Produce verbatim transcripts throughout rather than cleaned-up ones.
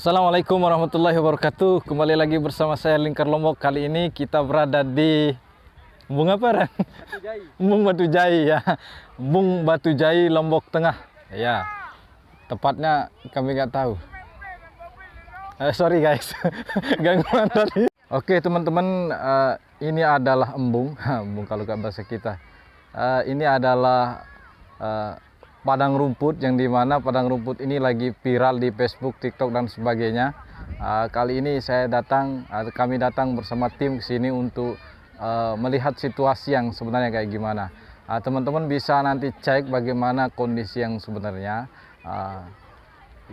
Assalamualaikum warahmatullahi wabarakatuh. Kembali lagi bersama saya, Lingkar Lombok. Kali ini kita berada di Embung apa, Ran? Embung Batu Jai, ya. Embung Batu Jai, Lombok Tengah. Ya. Tepatnya kami nggak tahu. Eh, sorry, guys. Gangguan tadi. Oke, teman-teman, eh, ini adalah embung. Embung kalau nggak bahasa kita. Eh, ini adalah, eh, padang rumput, yang dimana padang rumput ini lagi viral di Facebook, TikTok, dan sebagainya. Eh, kali ini saya datang, eh, kami datang bersama tim ke sini untuk, eh, melihat situasi yang sebenarnya kayak gimana. Eh, teman-teman bisa nanti cek bagaimana kondisi yang sebenarnya. Eh,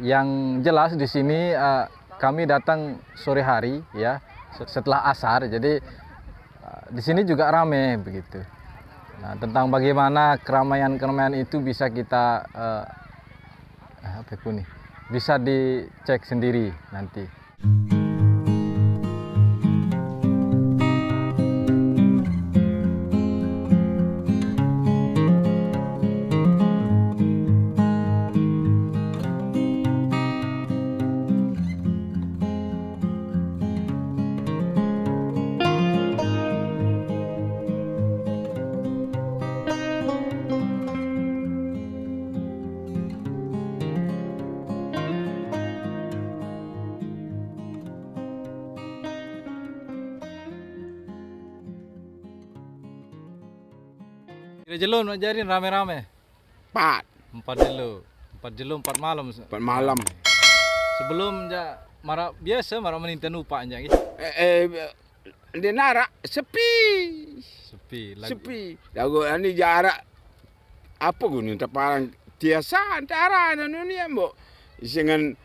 yang jelas di sini, eh, kami datang sore hari, ya, se-, setelah asar. Jadi, eh, di sini juga rame begitu. Nah, tentang bagaimana keramaian-keramaian itu bisa kita, eh, eh, apa itu nih? Bisa dicek sendiri nanti. Pira jelo nak jarin rame-rame? Empat. Empat jelo. Empat jelo, empat malam. Empat malam. Sebelum ja marak biasa, marak meninta nupak ja, ih. Eh, eh, di narak sepi. Sepi, lagu. Sepi. Lagu ani jarak apa guna teparan tiasa antara anu ni, mbok. Isengan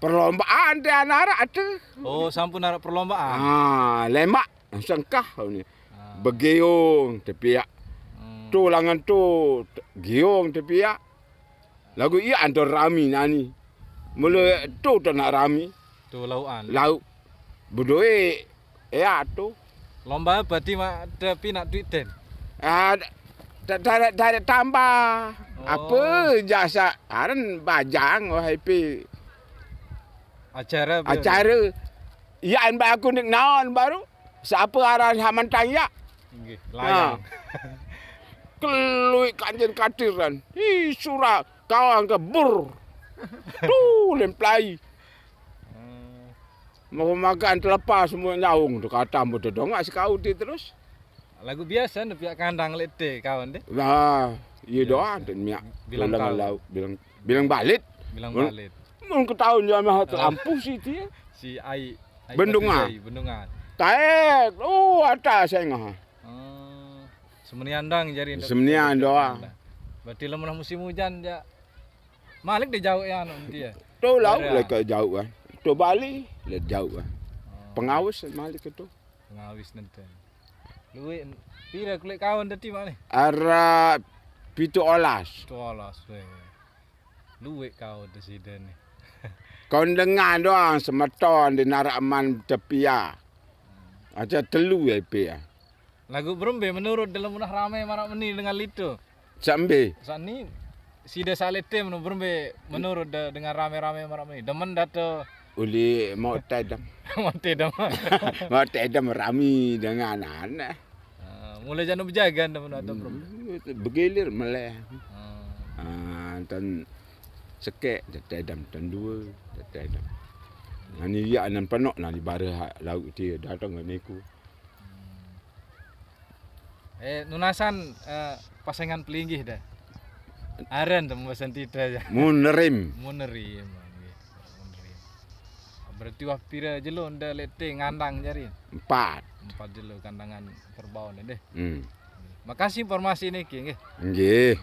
perlombaan te narak ate. Oh, sampun narak perlombaan. Ah, lemak sengkah ni. Ah. Begeong tepiak. Hmm. Tu langan tu te-, geong tepiak. Lagu iya antar rami nani. Mula tu tak nak rami. Tu lauan. Lauk. Bedoe ya tu. Lomba apa ti mak tapi nak duit ten? Ah, tak ada, tak ada tambah. Oh. Apa jasa aran bajang, oh, happy. Acara apa? Acara. Iya, an ba aku nik naon baru. Siapa aran hamantang ya? Nggih, layang. Nah. Kelui kanjen katiran. Ih, sura kawang kebur. Tuh, lemplai. Hmm. Mau makan telepas semua nyaung tu kata mau dodong sekau ti terus. Lagu biasa ni pihak kandang lete kawan deh. Nah, iya doang tu miak. Bilang laut, bilang, bilang balit. Bilang balit. Mun ketahuan ya mah terlampuh sih dia. Si ai, ai bendungan. Batu Jai, bendungan. Taek, oh, atas saya ngah. Oh, semenian dang jari. Semenian doang. Berarti lamun musim hujan ja. Malik deh jauh ya anu nanti ya. Tu laut lek jauh kan. Tu Bali lek jauh kan. Oh. Pengawis malik itu. Pengawis nanti. Luwih pira kulit kawan tadi mak ni? Ara pitu olas. Pitu olas weh. Luwih kau di sini ni. Kau dengar doang semeton di naraman tepia. Aja telu ya pia. Lagu berembe menurut dalam munah rame marak meni dengan litu. Sambe. Saat ni sida salete menurut berembe menurut de-, dengan rame-rame marak meni. Demen dato. Uli mau tedem. Mau tedem. Mau tedem rami dengan anak. Ah, mulai jano bejagan demen dato berembe. Hmm, begilir meleh. Ah. Ah, tan sekek tetedem tan dua tetedem. Nani ya nan penok nani bareh lauk ti datang ngan iku. Hmm. Eh, nunasan, eh, pasengan pelinggih deh. Aren tu pembahasan tita aja. Munerim. Munerim, nggih. Munerim. Berarti wah pira jelo nda lete ngandang jari? Empat. Empat jelo kandangan kerbau ni deh. Hmm. Makasih informasi niki nggih. Nggih.